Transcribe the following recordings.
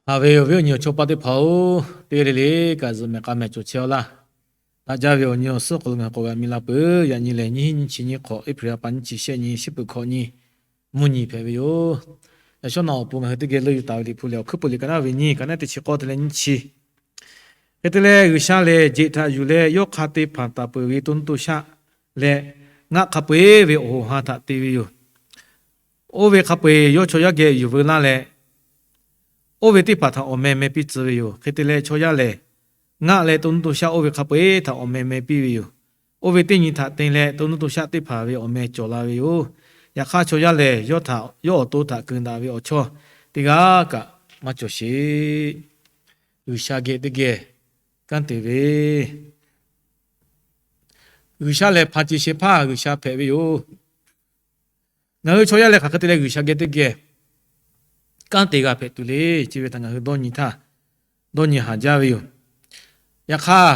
Haꞈ ve awˬ viˉ awˬ nyi awˬ chawˇ paˆ teˇ hpaˍ-oˬ, teˇ g'aˇ le le kaꞈ zuhꞈ mehˬ k'a mehˬ cawˬ chehˇ-aw laˇ. Daꞈ jaˇ ve awˬ nyi awˬ suhˉ awˬ hk'aw lo ngaˬ hui k'awꞈ g'a mi la peuˬ. Yaꞈ nyi lehˬ, nyiˇ hinˉ nyiˇ chi nyiˇ hk'awꞈ, April ha pa nyiˇ chi shehˆ nyi, shiˉ peuˬ hkawꞈ nyi, mvuhˇ nyi hpehꞈ ve yoˬ. Yaꞈ shawˉ naꞈ awˬ pon ngaˬ hui teˇ geh leuˆ yuˬ taˍ ve Liꞈ hpu lehˬ, Awˬ hkuiˉ puiˍ liꞈ ka naˉ ve nyiˇ, ka naˉ teˇ chi k'awˇ te leh nyiˇ chi. Hk'e te leh, G'uiˬsha lehˬ jeꞈ htaꞈ yuˬ leh yawˇ hk'a te hpanˍ taˍ peuˬ ve to nuˇ to shaˆ leh, ngaˆ hk'a peu-eˬ ve awˬ hoꞈ ha htaꞈ te ve yoˬ. Oˇ ve hk'a peu-eˬ yawˇ chaw yaˇ geh yuˬ veu laˇ leh, oˇ ve teˇ hpaˍ htaꞈ awˬ meh meh piˇ tcuh ve yoˬ. Hk'e te leh, chaw yaˇ lehˬ ngaˆ leh to nuˇ to shaˆ oˇ ve hk'a peu-eˬ htaꞈ awˬ meh meh piˇ ve yoˬ. Oˇ ve teˇ nyi htaꞈ te leh, to nuˇ to shaˆ teˇ hpaˍ ve awˬ meh cawˬ la ve yoˬ. Yaꞈ hk'aˇ, chaw yaˇ lehˬ yawˇ htaꞈ, yawˇ awˬ to htaꞈ keunˍ daꞈ ve awˬ chawˇ teˇ g'aˇ kaꞈ maˇ cawˬ sheˍ. G'uiˬsha geh teˇ geh kanˉ te ve, G'uiˬsha lehˬ hpanˍ ceˬ shehˍ hpaˇ G'uiˬsha hpehꞈ ve yoˬ. Ngaˬ hui chaw yaˇ lehˬ hk'aˬ hk'e te leh G'uiˬsha geh teˇ geh kanˉ te g'a hpehꞈ tuˬ le, chi ve htaꞈ ngaˬ hui dawˇ nyi htaˇ, dawˇ nyi haˍ jaˇ ve yoˬ. Yaꞈ hk'aˇ,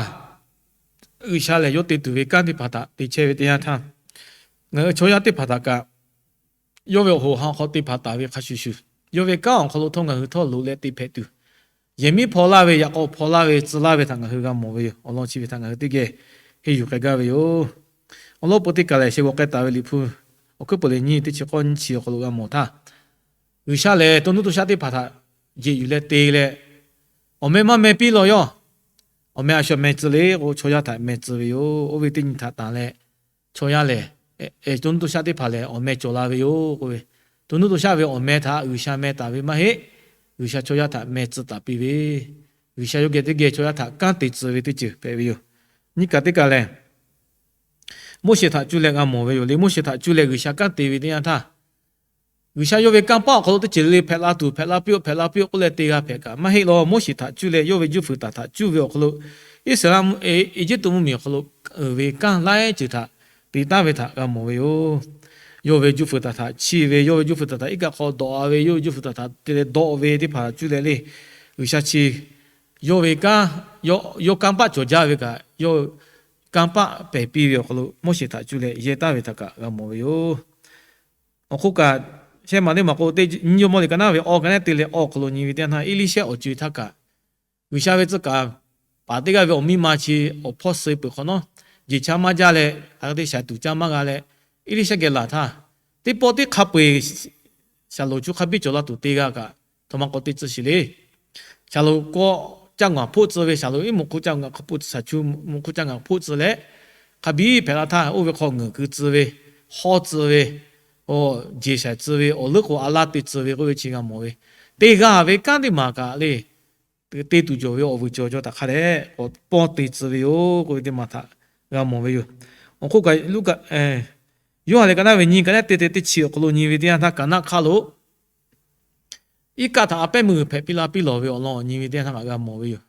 G'uiˬsha lehˬ yawˇ te tuˬ ve kanˉ teˇ hpaˍ htaꞈ te chehˇ ve teˇ yanˇ htaˇ, ngaˬ hui chaw yaˇ teˇ hpaˍ htaꞈ kaꞈ yawˇ ve awˬ hoꞈ ha hk'aw te hpanˍ taˍ ve hk'a shuˍ shuˍ, yawˇ ve kanˉ awˬ hk'aw lo htawˇ ngaˬ hui htawˇ loꞈ leh te hpehꞈ tuˬ, yehˬ miˉ hpaw laˇ ve, yaꞈ k'aw hpaw laˇ ve, tcuh laˇ ve htaꞈ ngaˬ hui g'a mawˬ ve yoˬ. Awˬ lawn chi ve htaꞈ ngaˬ hui teˇ geh henˇ yuˬ k'ai gaˇ ve yoˬ. Awˬ lawn peu teˇ kaˬ lehˬ, sheh g'aw k'ai taˍ ve Liꞈ hpu Awˬ hkuiˉ puiˍ liꞈ nyiˇ teˇ chi k'awˇ nyiˇ chi awˬ hk'aw lo g'a mawˬ htaˇ, G'uiˬsha lehˬ to nuˇ to shaˆ teˇ hpaˍ htaꞈ jeꞈ yuˬ leh te leh, awˬ meh maˇ meh piˇ law yawˇ, awˬ meh a shu meh tcuh le k'o, chaw yaˇ htaꞈ meh tcuh ve yoˬ. Oˇ ve teˇ nyi htaꞈ tanˬ leh, chaw yaˇ lehˬ to nuˇ to shaˆ teˇ hpaˍ lehˬ awˬ meh cawˬ la ve yoˬ k'oˆ ve, to nuˇ to shaˆ ve awˬ meh htaꞈ G'uiˬsha meh taˍ ve maˇ heˆ. G'uiˬsha chaw yaˇ htaꞈ meh tcuh taˍ piˇ ve, G'uiˬsha yawˇ geh teˇ geh chaw yaˇ htaꞈ kanˉ te tcuh ve teˇ ceuˬ hpehꞈ ve yoˬ. Nyiˇ kaˬ teˇ kaˬ lehˬ, Moˉseˍ htaꞈ cuˇ leh g'a mawˬ ve yoˬ le. Moˉseˍ htaꞈ cuˇ leh G'uiˬsha kanˉ te ve teˇ yanˇ htaˇ, G'uiˬsha yawˇ ve kanˉ paˆ awˬ hk'aw lo teˇ ceuˬ le le hpehꞈ la tuˬ, hpehꞈ la piˇ-oˆ, hpehꞈ la piˇ-oˆ k'oˆ leh te g'a hpehꞈ kaꞈ maˇ heˆ law. Moˉseˍ htaꞈ cuˇ leh yawˇ ve juˇ fuiˍ taˍ htaꞈ cuˇ ve awˬ hk'aw lo, Iˉsaˍreˍlaˆ, Eˇjiˇtuꞈ mvuhˇmiˬ awˬ hk'aw lo uiˍ ve kanˉ laiˉ ceuˬ htaꞈ te taˍ ve htaꞈ g'a mawˬ ve yoˬ. Yawˇ ve juˇ fuiˍ taˍ htaꞈ chiˇ ve, yawˇ ve juˇ fuiˍ taˍ htaꞈ iˉ kaˆ hk'aw dawꞈ-a ve, yawˇ ve juˇ fuiˍ taˍ htaꞈ te leh dawˆ ve teˇ hpaˍ cuˇ leh le, G'uiˬsha chi yawˇ ve kanˉ, yawˇ kanˉ paˆ cawˬ jaˇ ve kaꞈ, yawˇ kanˉ paˆ pehˬ piˇ ve awˬ hk'aw lo Moˉseˍ htaꞈ cuˇ leh yehˇ taˍ ve htaꞈ kaꞈ g'a mawˬ ve yoˬ. Awˬ hk'oˆ kaꞈ, shehˆ maˬ teˇ maˬ k'o, teˇ nyiˇ Jawˇmawˇ liꞈ ka naˉ ve awˬ, ka naˉ te leh awˬ hk'aw lo nyi ve teˇ yanˇ htaˇ, Eˇliˇshehˇ awˬ co-e htaˇ kaꞈ, G'uiˬsha ve tcuh kaˍ paˍ teˇ g'aˇ ve awˬ miˇ ma chi awˬ hpawˇ suh peuˬ hk'awꞈ nawˉ, jeˬ cha maˇ jaˇ leh, a te shaˍ tuˬ caˇ maˇ g'a leh, Eˇliˇshehˇ geh laˬ htaˇ, teˇ pawˆ teˇ hk'a peu-eˬ shaˍlonˍ chu hk'a biˇ cawˬ la tuˬ te g'a kaꞈ, htaꞈ ma k'awꞈ te tcuh sheˍ le. Shaˍlonˍ k'awꞈ caˇ ngaˬ hpoˆ tcuh ve, shaˍlonˍ iˉ mvuhꞈ hk'oˆ caˇ ngaˬ hk'a hpoˆ tcuh, shaˍ chu mvuhꞈ hk'oˆ caˇ ngaˬ hpoˆ tcuh leh, hk'a biˇ hpehꞈ la htaˇ, oˇ ve hk'aw ngeuˍ keu tcuh ve, hawˇ tcuh ve, jeˬ shaiˍ tcuh ve, awˬ leuˉ k'o a laˇ te tcuh ve k'oˆ ve chi g'a mawˬ ve, te g'a ve kanˉ teˇ maˬ kaꞈ le, te tuˬ cawˬ ve awˬ vuiˬ cawˬ cawˬ htaꞈ hk'a dehꞈ k'awꞈ pawˇ te tcuh ve yoˬ k'oˆ ve teˇ maˬ htaꞈ g'a mawˬ ve yoˬ. Awˬ hk'oˆ kaꞈ, Yoˇhanˬ liꞈ ka naˉ ve nyi, ka naˉ te te teˇ chi awˬ hk'aw lo nyi ve teˇ yanˇ htaˇ, Kaˍnaˆ hk'aˆ lo iˉ kaˆ htaꞈ a pehˉ meuˇ g'uiˬ hpehꞈ piˇ la piˇ lawˬ ve awˬ lawn awˬ nyi ve teˇ yanˇ htaˇ kaꞈ g'a mawˬ ve yoˬ.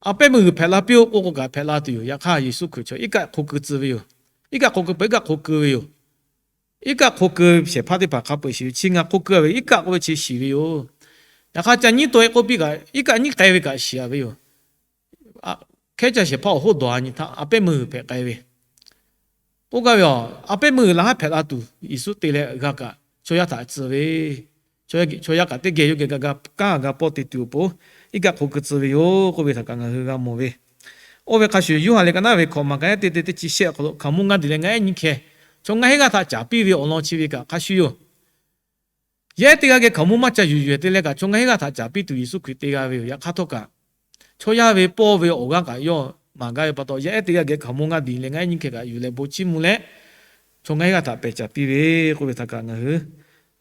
A pehˉ meuˇ g'uiˬ hpehꞈ la piˇ-oˆ k'oˆ k'o kaꞈ hpehꞈ la tuˬ yoˬ. Yaꞈ hk'aˇ, Yeˍsuˆ Hkriꞈ chaw iˉ kaˆ hk'o keu tcuh ve yoˬ. Iˉ kaˆ hk'o keu peuˬ, iˉ kaˆ hk'o keu ve yoˬ. Iˉ kaˆ hk'o keu shehˍ hpaˇ teˇ hpaˍ hk'a peu-eˬ shiˍ ve, chi ngaˬ hk'o keu ve iˉ kaˆ k'oˆ ve chi shiˍ ve yoˬ. Yaꞈ hk'aˇ, ca nyiˉ taw-e k'oˆ piˇ kaꞈ, iˉ kaˆ nyiˉ k'ai ve kaꞈ shiˍ-a ve yoˬ. Hkehˉ caˇ shehˍ hpaˇ awˬ hoˉ dawˬ-a nyi htaˇ, a pehˉ meuˇ g'uiˬ hpehꞈ k'ai ve k'oˆ gaˇ ve yoˬ. A pehˉ meuˇ g'uiˬ laˬ haˉ hpehꞈ la tuˬ Yeˍsuˆ te leh g'a kaꞈ, chaw yaˇ htaꞈ tcuh ve, chaw yaˇ kaꞈ teˇ geh yawˇ geh g'a kanˉ g'a pawˇ te tuˬ awˬ pon, iˉ kaˆ hk'o keu tcuh ve yoˬ k'oˆ ve htaꞈ kaꞈ ngaˬ hui g'a mawˬ ve. Oˇ ve hk'a shuˍ, Yoˇhanˬ liꞈ ka naˉ ve hkawꞈ maˬ ka ehˉ te te teˇ chi shehˆ awˬ hk'aw lo, hkaoˍmonˇ ngaˇ diˬ leh ngaˬ ehˉ nyiˇ hkeh chaw ngaˇ hinˉ g'aˇ htaꞈ caˍ piˇ ve awˬ lawn chi ve kaꞈ hk'a shuˍ yoˬ. Yaˇ ehˉ teˇ g'aˇ geh hkaoˍmonˇ maˇ ca yuˬ yuˬ-e te leh kaꞈ, chaw ngaˇ hinˉ g'aˇ htaꞈ caˍ piˇ tuˬ Yeˍsuˆ Hkriꞈ te g'a ve yoˬ. Yaꞈ hk'aˇ htawˇ kaꞈ, chaw yaˇ ve pawˇ ve awˬ g'aˇ kaꞈ yawˇ maˍ gaˇ ve pa taw, yaˇ ehˉ teˇ g'aˇ geh hkaoˍmonˇ ngaˇ diˬ leh ngaˬ ehˉ nyiˇ hkeh kaꞈ yuˬ leh bon chiˇ mvuh leh, chaw ngaˇ hinˉ g'aˇ htaꞈ pehˬ caˍ piˇ ve k'oˆ ve htaꞈ kaꞈ ngaˬ hui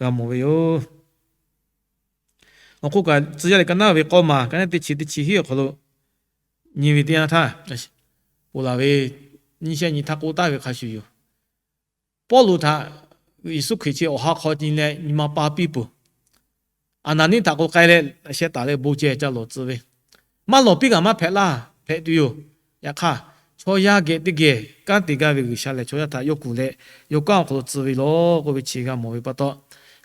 g'a mawˬ ve yoˬ. Awˬ hk'oˆ kaꞈ, Tcuh yaˇ liꞈ ka naˉ ve k'awˇ maˬ ka naˉ teˇ chi teˇ chi hiˉ awˬ hk'aw lo nyi ve teˇ yanˇ htaˇ, ponˬ laˬ ve nyiˇ shehˆ nyi htaˇ k'oˆ taˍ ve hk'a shuˍ yoˬ. Pawˇluꞈ htaꞈ Yeˍsuˆ Hkriꞈ chi awˬ ha hk'aw nyi leh nyi ma pa piˇ peuˬ. Aˍnaˍniˆ htaꞈ k'o k'ai leh sheh taˍ leh bon ceh ca lawˬ tcuh ve, maˇ lawˬ piˇ kaꞈ maˇ hpehꞈ laˇ hpehꞈ tuˬ yoˬ. Yaꞈ hk'aˇ, chaw yaˇ geh teˇ geh kanˉ te gaˇ ve G'uiˬsha lehˬ, chaw yaˇ htaꞈ yawˇ kuˬ leh yawˇ kanˉ awˬ hk'aw lo tcuh ve lawˬ k'oˆ ve chi g'a mawˬ ve pa taw,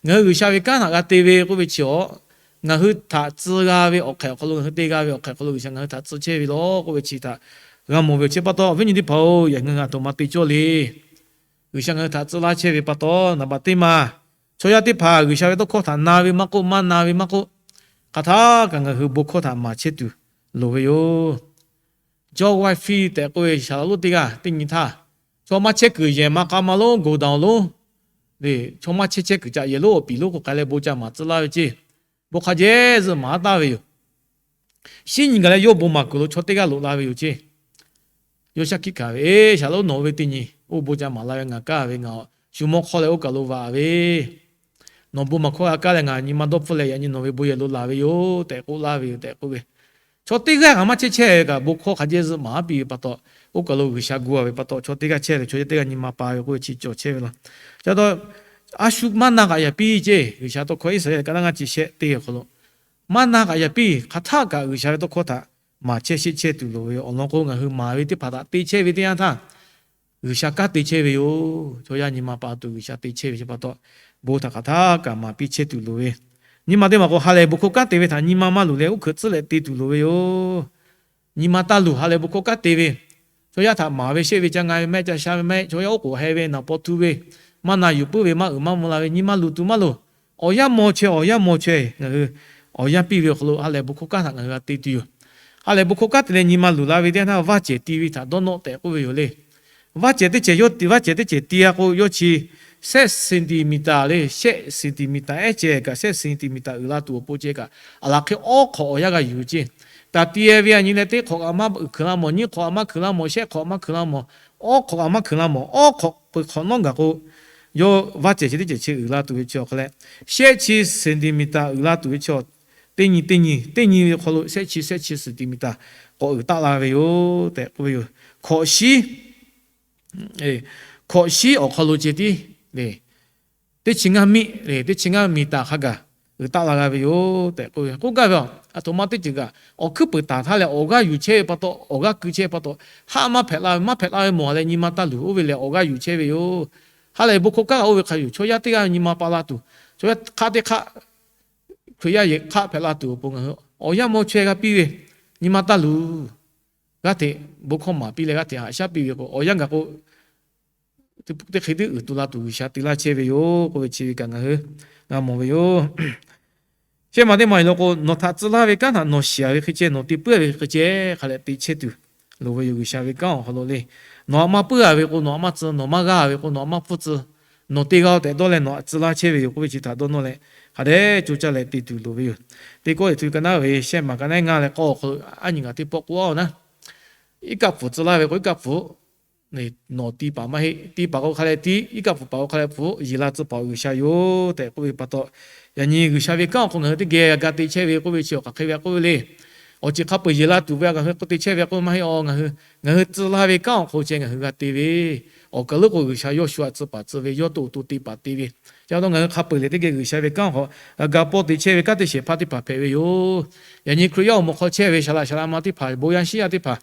ngaˬ hui G'uiˬsha ve kanˉ htaꞈ g'a te ve k'oˆ ve chi awˬ, ngaˬ hui htaꞈ tcuh g'a ve awˬ hk'ehꞈ awˬ hk'aw lo, ngaˬ hui te g'a ve awˬ hk'ehꞈ awˬ hk'aw lo G'uiˬsha ngaˬ hui htaꞈ tcuh chehˇ ve lawˬ k'oˆ ve chi htaꞈ g'a mawˬ ve awˬ chehˇ pa taw, awˬ viˉ nyi teˇ hpaˍ-oˬ, yaꞈ ngaˬ hui a htoꞈ ma te cawˇ le. G'uiˬsha ngaˬ hui htaꞈ tcuh laˇ chehˇ ve pa taw, naˍ baꞈ teˇ maˬ, chaw yaˇ teˇ hpaˍ G'uiˬsha ve tawˇ hkawˇ htaꞈ na ve maˇ k'oˆ, maˇ na ve maˇ k'oˆ, hk'aˬ htaˇ kaꞈ ngaˬ hui bon hkawˇ htaꞈ maˍ chehˇ tuˬ loˍ ve yoˬ. George Whitefield tehꞈ k'oˆ ve saˍ laꞈ lonˉ teˇ g'aˇ teˇ nyi htaˇ, chaw maˇ chehˇ kuiˬ yehˬ ma k'a ma lonˉ, godown lonˉ, chaw maˇ chehˇ chehˇ kuiˬ caꞈ yehˬ lonˉ awˬ piˍ lonˉ k'o k'ai leh bon ca maˍ tcuh laˇ ve ceˇ. Bon hk'a jehˇ zuhꞈ maˍ taˍ ve yoˬ. Shinˉ nyi gaˬ leh yawˇ bon maˍ kuiˬ lo chaw teˇ g'aˇ loꞈ la ve yoˬ ceˇ. Yawˇ shaˉ hkiˆ hkanˍ ve, Eˬ, saˍ laꞈ lonˉ, nawˬ hui ve teˇ nyi oˇ bon ca maˍ la ve ngaˬ kaˇ ve, ngaˬ shu mawˇ hk'awˇ leh oˇ kaˬ lo vaꞈ ve, nawˬ bon maˍ hkawˇ g'a kaˇ leh ngaˬ nyi ma dawˇ hpfuhˆ leh yaꞈ nyi nawˬ ve bon yehˬ lo laˬ ve yoˬ tehꞈ k'oˆ laˇ ve yoˬ tehꞈ k'oˆ ve. Chaw teˇ g'aˇ kaꞈ maˇ chehˇ chehˇ ve kaꞈ bon hkawˇ hk'a jehˇ zuhꞈ maˍ piˇ ve pa taw, oˇ kaˬ lo G'uiˬsha gu a ve pa taw, chaw teˇ g'aˇ chehˇ leh chaw yaˇ teˇ g'aˇ nyi ma pa ve k'oˆ ve chi cawˬ chehˇ ve law. Ca taw, a shu maˇ na kaꞈ yaꞈ piˇ ceˇ. G'uiˬsha tawˇ hkawˇ Iˉsaˍreˍlaˆ ka naˇ ngaˇ chi shehˆ teˇ hk'aw lo maˇ na kaꞈ yaꞈ piˇ. Hk'aˬ htaˆ kaꞈ G'uiˬsha ve tawˇ hkawˇ htaꞈ maˍ chehˇ sheˆ chehˇ tuˬ loˍ ve yoˬ. Awˬ lawn k'o, ngaˬ hui maˍ ve teˇ hpaˍ htaꞈ te chehˇ ve teˇ yanˇ htaˇ, G'uiˬsha kanˉ te chehˇ ve yoˬ. Chaw yaˇ nyi ma pa tuˬ G'uiˬsha te chehˇ ve chi pa taw, bon htaꞈ hk'aˬ htaˆ kaꞈ maˍ piˇ chehˇ tuˬ loˍ ve. Nyi ma teˇ maˬ k'o, ha lehˬ bon hkawˇ kanˉ te ve htaꞈ nyi ma maˇ luˬ leh uˉ hkeuꞈ tcuhˉ leh te tuˬ loˍ ve yoˬ. Nyi ma taˇ luˬ, ha lehˬ bon hkawˇ kanˉ te ve, chaw yaˇ htaꞈ maˍ ve, shehˆ ve, ca nga ve, mehˆ ca sha ve, mehˆ chaw yaˇ oˉ k'oˍ heh ve, naˍ paw htu ve, maˇ na yuˬ puiˉ ve, maˇ uiˍ maˇ mvuh la ve, nyi ma luˬ tuˬ maˇ loˬ. Awˬ yanˇ maw chaweh, awˬ yanˇ maw chaweh ngaˬ hui awˬ yanˇ piˇ ve awˬ hk'aw lo ha lehˬ bon hkawˇ kanˉ htaꞈ ngaˬ hui g'a te tuˬ yoˬ. Ha lehˬ bon hkawˇ kanˉ te leh nyi ma luˬ la ve teˇ yanˇ htaˇ, vaˇ cehˬ ti ve htaꞈ dawˇ nawˆ tehꞈ k'oˆ ve yoˬ le. Vaˇ cehˬ teˇ cehˬ yawˇ, vaˇ cehˬ teˇ cehˬ ti a k'o, yawˇ chi shehˆ centimeter le, shehˆ centimeter ehˉ ceh kaꞈ, shehˆ centimeter uiˍ la tuˬ awˬ pon ceh kaꞈ, aˬ laˬ hk'e awˉ hk'awꞈ awˬ yanˇ g'a yuˬ ceˇ. Taˍ ti e ve a nyi leh teˇ hk'awꞈ kaꞈ maˇ uiˍ hkeuꞈ la mawˬ, nyiˇ hk'awꞈ kaꞈ maˇ hkeuꞈ la mawˬ, shehˆ hk'awꞈ maˇ hkeuꞈ la mawˬ, awˉ hk'awꞈ kaꞈ maˇ hkeuꞈ la mawˬ, awˉ hk'awꞈ peuˬ hk'awꞈ nawˉ gaˬ k'o, yawˇ vaˇ cehˬ chi teˇ cehˬ chi uiˍ la tuˬ ve chi awˬ hk'aw leh, shehˆ chi centimeter uiˍ la tuˬ ve chi, teˇ nyi teˇ nyi teˇ nyi ve hk'aw lo shehˆ chi shehˆ chi centimeter k'awꞈ uiˍ taˆ la ve yoˬ tehꞈ k'oˆ ve yoˬ. Hkawꞈ shiˉ, hkawꞈ shiˉ awˬ hk'aw lo ceh tiˉ le, teˇ chi ngaˇ miˆ le, teˇ chi ngaˇ meter hk'a gaˬ uiˍ taˆ la g'a ve yoˬ tehꞈ k'oˆ ve. K'oˆ gaˇ ve, aˬ htoꞈ ma teˇ ceuˬ kaꞈ awˬ hkuiˉ peuˍ taˍ htaˇ leh awˬ g'aˇ yuˬ chehˇ ve pa taw, awˬ g'aˇ keu chehˇ ve pa taw, haˆ maˇ hpehꞈ la ve, maˇ hpehꞈ la ve mawˬ leh nyi ma taˇ luˬ, oˇ ve lehˬ awˬ g'aˇ yuˬ chehˇ ve yoˬ. Ha lehˬ bon hkawˇ kanˉ oˇ ve hk'a yoˬ. Chaw yaˇ teˇ g'aˇ nyi ma pa la tuˬ, chaw yaˇ hk'aˆ teˇ hk'aˆ, Hkriꞈ yaˇ yehˬ hk'aˆ hpehꞈ la tuˬ awˬ pon ngaˬ hui awˬ yanˇ maw chaweh g'a piˇ ve, nyi ma taˇ luˬ. G'aˇ hteꞈ bon hkawˇ maˍ piˇ leh g'aˇ hteꞈ haꞈ shaˉ piˇ ve k'o, awˬ yanˇ gaˬ k'o, teˇ hk'e teˇ uiˍ tu la tuˬ G'uiˬsha te laˇ chehˇ ve yoˬ k'oˆ ve chi ve kaꞈ ngaˬ hui g'a mawˬ ve yoˬ. Shehˆ ma teˇ ma awˬ lawn k'o, nawˬ htaꞈ tcuh laˇ ve kanˉ htaꞈ nawˬ shiˍ ve hk'e ceh, nawˬ te puiˉ ve hk'e ceh hk'a leh te chehˇ tuˬ loˍ ve yoˬ. G'uiˬsha ve kanˉ awˬ hk'aw lo le, nawˬ htaꞈ maˇ puiˉ a ve k'o, nawˬ htaꞈ maˇ tcuh, nawˬ maˇ g'aˇ ve k'o, nawˬ htaꞈ maˇ pfuhˇ tcuh, nawˬ te g'a tehꞈ dawˇ leh nawˬ htaꞈ tcuh laˇ chehˇ ve yoˬ k'oˆ ve chi htaꞈ dawˇ nawˇ leh, hk'a dehꞈ co caˇ leh te tuˬ loˍ ve yoˬ. Teˇ Kawˇrenˍhtuˆ ka naˉ ve shehˆ ma ka naˉ ngaˇ leh k'awˇ awˬ hk'aw lo a nyi ngaˬ teˇ pawˆ k'oˆ a oˬ naˉ, iˉ kaˆ pfuhˍ tcuh laˇ ve k'o, iˉ kaˆ pfuhˍ nawˬ ti paˍ maˇ heˆ. Ti paˍ k'o hk'a leh ti, iˉ kaˆ pfuhˍ paˍ k'o hk'a leh pfuhˍ, yeˬ la tcuh paˍ G'uiˬsha yoˬ tehꞈ k'oˆ ve pa taw, yaꞈ nyi G'uiˬsha ve kanˉ awˬ hk'aw ngaˬ hui teˇ geh g'a te chehˇ ve k'oˆ ve chi awˬ hk'aˬ hk'e ve k'oˆ ve le. Awˬ ceuˬ hk'a peu-eˬ yeˬ la tuˬ ve a ngaˬ hui k'oˆ te chehˇ ve k'oˆ maˇ heˆ a. Ngaˬ hui, ngaˬ hui tcuh laˇ ve kanˉ awˬ hk'aw ceh ngaˬ hui g'a te ve, awˬ kaˬ lo k'o G'uiˬsha yawˇ shu htaꞈ tcuh paˍ tcuh ve, yawˇ to awˬ to te paˍ te ve, ca taw ngaˬ hui hk'a peu-eˬ lehˬ teˇ geh G'uiˬsha ve kanˉ awˬ hk'aw g'a ga pawˇ te chehˇ ve kanˉ teˇ shehˍ hpaˇ teˇ hpaˍ hpehꞈ ve yoˬ. Yaꞈ nyi Hkriꞈ yaˇ awˬ moˍ hk'aw chehˇ ve saˍ laꞈ saˍ laꞈ ma teˇ hpaˍ, bon yaˇ shinˉ yaˇ teˇ hpaˍ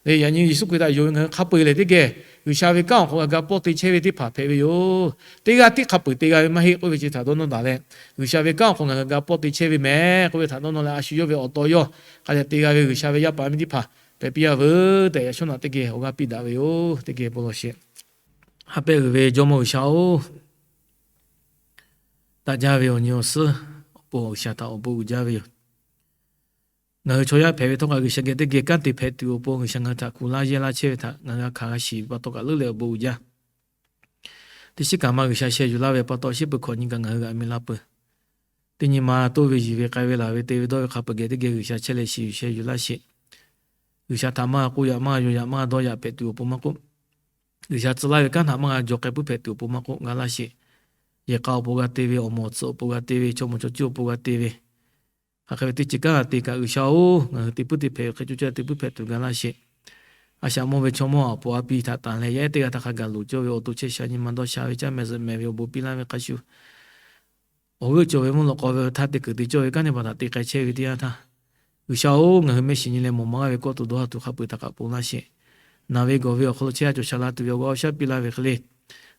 le, yaꞈ nyi Yeˍsuˆ Hkriꞈ htaꞈ yonˍ ve ngaˬ hui hk'a peu-eˬ lehˬ teˇ geh G'uiˬsha ve kanˉ awˬ hk'aw g'a ga pawˇ te chehˇ ve teˇ hpaˍ hpehꞈ ve yoˬ. Teˇ g'aˇ tiˉ hk'a peu-eˬ te g'a ve maˇ heˆ k'oˆ ve chi htaꞈ dawˇ nawˇ daꞈ leh, G'uiˬsha ve kanˉ awˬ hk'aw ngaˬ hui ga pawˇ te chehˇ ve mehˍ k'oˆ ve htaꞈ dawˇ nawˇ leh, a shu yawˇ ve awˬ taw yawˇ hk'a dehꞈ te g'a ve G'uiˬsha ve yaˇ paˍ miˇ teˇ hpaˍ hpehꞈ piˇ a veuˬ tehꞈ, yaꞈ shawˉ naꞈ teˇ geh awˬ g'aˇ piˇ daꞈ ve yoˬ. Teˇ geh bon lawˬ sheˍ. Ha pehˇ uiˍ ve Jawˇmawˇ G'uiˬsha-oˬ, daꞈ jaˇ ve awˬ nyi awˬ suhˉ awˬ pon G'uiˬsha htaꞈ awˬ bon uiˍ jaˇ ve yoˬ. Ngaˬ hui chaw yaˇ hpehꞈ ve htawˇ kaꞈ G'uiˬsha geh teˇ geh kanˉ te hpehꞈ tuˬ awˬ pon G'uiˬsha ngaˬ hui htaꞈ kuˬ laˇ yehˇ laˇ chehˇ ve htaꞈ ngaˬ hui g'a hkanˍ g'a shiˍ ve pa taw kaꞈ leuˉ leh awˬ bon uiˍ jaˇ. Teˇ shiˉ kaꞈ ma G'uiˬsha sheh yuˬ laˇ ve pa taw, shiˉ peuˬ hkawꞈ nyi kaꞈ ngaˬ hui g'aꞈ mi la peuˬ. Teˇ nyi ma toˇ ve yiˬ ve k'ai ve laˬ ve te ve dawˇ ve hk'a peu-eˬ geh teˇ geh G'uiˬsha chehˇ leh shiˍ yuˬ sheh yuˬ laˇ sheˍ. G'uiˬsha htaꞈ maˇ g'a k'oˆ yaꞈ, maˇ g'a yaw yaꞈ, maˇ g'a dawˇ yaꞈ hpehꞈ tuˬ awˬ pon maˇ k'oˆ, G'uiˬsha tcuh laˇ ve kanˉ htaꞈ maˇ g'a jaw k'ai puiˉ hpehꞈ tuˬ awˬ pon maˇ k'oˆ, g'a laˇ sheˍ. Yehˬ k'a awˬ pon g'a te ve, awˬ moˍ awˬ tcuhꞈ awˬ pon g'a te ve, chaw moˍ chaw cuˇ awˬ pon g'a te ve, hk'aˬ hk'e ve teˇ ceuˬ kanˉ te kaꞈ G'uiˬsha-oˬ, ngaˬ hui te puiˉ te hpehꞈ ve hk'e co caˇ te puiˉ hpehꞈ tuˬ g'a laˇ sheˍ. A shaꞈ mawˇ ve chaw mawˇ awˬ pon a pi htaꞈ tanˬ leh, yaˇ ehˉ teˇ g'aˇ htaꞈ hk'a gaˬ loˍ cawˇ ve awˬ to chehˇ sha nyi ma dawˇ sha ve caˇ mehˍ zuhꞈ mehˍ ve awˬ bon piˇ laˇ ve hk'a shuˍ, awˬ g'euˆ cawˬ ve mvuhˇ lawꞈ k'aw ve htaˇ te kuiˬ te cawˇ ve kanˉ teˇ hpaˍ htaꞈ te k'ai chehˇ ve teˇ yanˇ htaˇ, G'uiˬsha-oˬ, ngaˬ hui mehˆ shiˍ nyi leh mawˬ maˍ g'a ve kawˇ tuˬ dawˇ ha tuˬ hk'a peu-eˬ htaꞈ kaꞈ ponˬ laˇ sheˍ. Naˬ ve gawˬ ve awˬ hk'aw lo chehˇ sha cawˬ sha la tuˬ ve awˬ g'aˇ awˬ shaˉ piˇ laˇ ve hk'e le,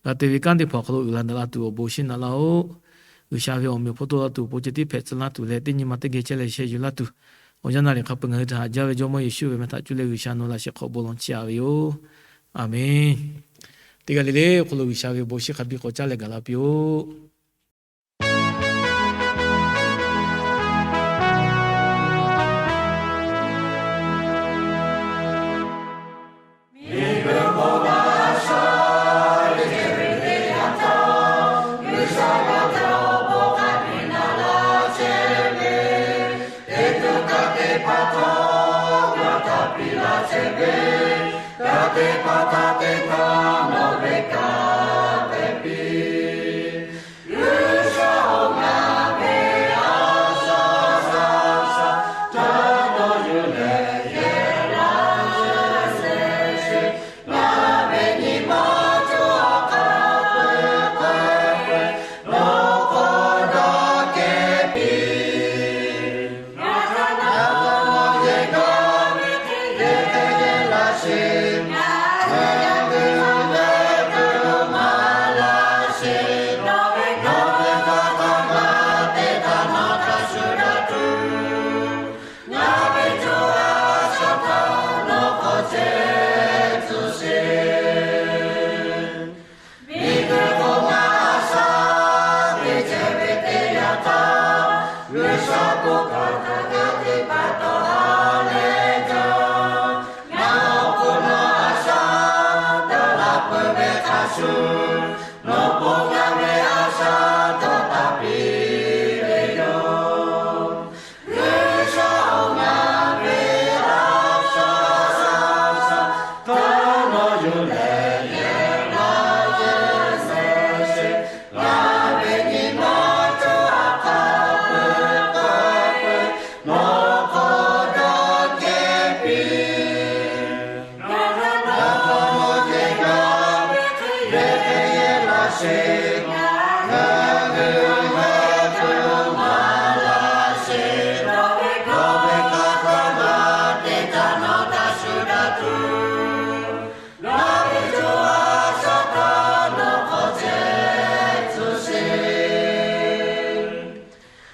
g'a te ve kanˉ teˇ hpaˍ awˬ hk'aw lo uiˍ la daꞈ la tuˬ awˬ bon shiˉ naꞈ laˇ-oˆ. G'uiˬsha ve awˬ meꞈ awˬ hponˇ tawˆ la tuˬ awˬ pon ceh tiˉ hpehꞈ tcuh laˇ tuˬ leh, teˇ nyi ma teˇ geh chehˇ leh sheh yuˬ laˇ tuˬ, awˬ yanˇ naˬ liꞈ hk'a peu-eˬ ngaˬ hui htaꞈ haꞈ jaˇ ve Jawˇmawˇ Yeˍsuˆ ve meh htaꞈ cuˇ leh G'uiˬsha nawˬ laꞈ shehˍ hk'awꞈ bon lawˬ chiˇ aꞈ ve yoˬ. Aˬmenˍ. Teˇ g'aˇ le le awˬ hk'aw lo G'uiˬsha ve bon shiˉ hk'a biˇ k'awꞈ caˇ leh gaˬ la piˇ-oˆ. Hk'aˬ te pa htaˇ teˇ htaˇ nawˬ ve